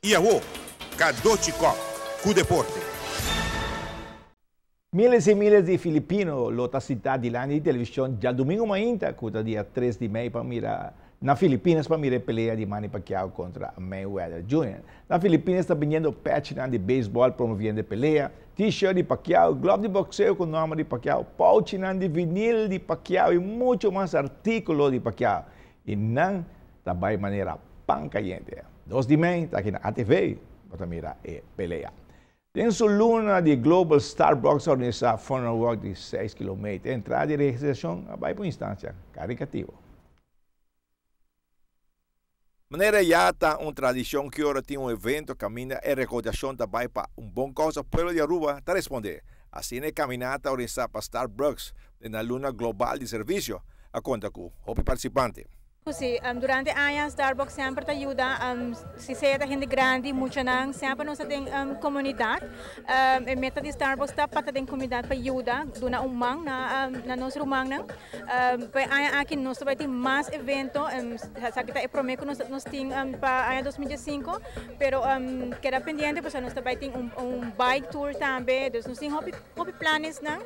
Y awo, Cadochi Kock cu deporte. Miles y miles di Filipino lo ta sita dilanti di television djadumingo mainta cu ta dia 3 di mei pa mira na Filipinas pa mira e pelea di Manny Pacquiao contra Mayweather Jr. Na Filipinas ta bindiendo patchnan di baseball promoviendo e pelea, t-shirt di Pacquiao, glove di boxeo cu nomber di Pacquiao, pouchinan di vinil di Pacquiao y mucho mas articulo di Pacquiao. Y nan ta bay manera pan cayente. 2 di mei ta aki na ATV bo ta mira e pelea. Den su luna di Global Starbucks a organisa Funeral Walk di 6 kilometer. E entrada di registracion a bay pa un instancia caricativo. Manera ya ta un tradicion ki ora tin un evento caminda e recaudacion ta bay pa un bon causa pueblo di Aruba ta responde. Asina e caminata organisa pa Starbucks den na luna global di servicio a conta cu hopi participante. Si, durante aña Starbucks semper ta yuda, si sea ta hende grandi, muchanan, semper nos ta den comunidad. E meta di Starbucks ta pa ta den comunidad pa yuda, duna un man na nos rumannan. Pa e aña aki nos ta bai tin mas evento, esaki ta e prome cu nos tin pa aña 2015, pero keda pendiente pasobra nos ta bai tin un bike tour tambe, dus nos tin hopi. Hopi planesnan,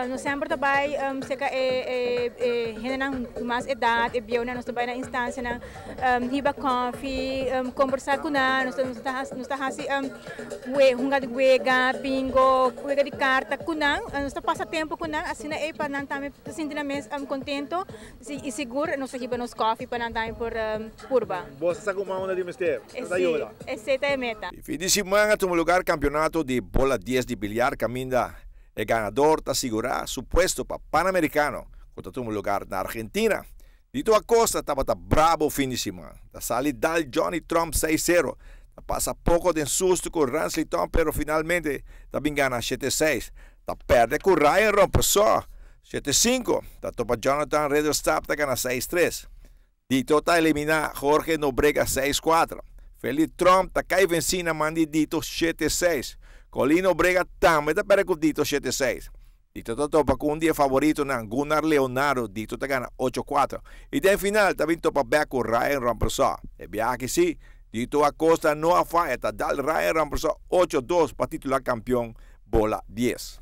nos semper ta bai serka e hendenan ku mas edat, e bieunan, nos ta bai na instansianan hiba kòfi, kombersá ku nan, nos ta nos ta hasi hunga di wega, bingo, wega di karta ku nan, nos ta pasa tempu ku nan asina ei pa nan tambe ta sinti nan mes kontento i sigur nos ta hiba nos kòfi pa nan tambe por purba. Bo sa ku man unda di mester, no ta yuda. Esei ta e meta. Fin di siman a tuma lugar campeonato di bola dies di biliar caminda e ganador ta sigura su puesto pa Panamericano cu ta tuma lugar na Argentina. Dito Acosta tabata brabo fin di siman. Ta sali dal Johnny Trump seis sero. Ta pasa poco den susto cu Ransley Tom pero finalmente ta bin gana shete seis. Ta perde cu Ryan Rompersor shete cinco. Ta topa Jonathan Ridderstap ta gana seis tres. Dito ta eliminá Jorge Nobrega seis kuater. Feli Tromp ta kai vensí na man di Dito shete seis. Colin Nobrega tambe ta pèrdè ku Dito shete seis. Dito ta topa ku un di e favoritonan, Gunnar Leonardo, Dito ta gana ocho kuater. I den final ta bin topa bèk ku Ryan Rampersad. E biaha aki sí, Dito Acosta no a faya, ta dal Ryan Rampersad ocho dos pa titulá kampion bola dies.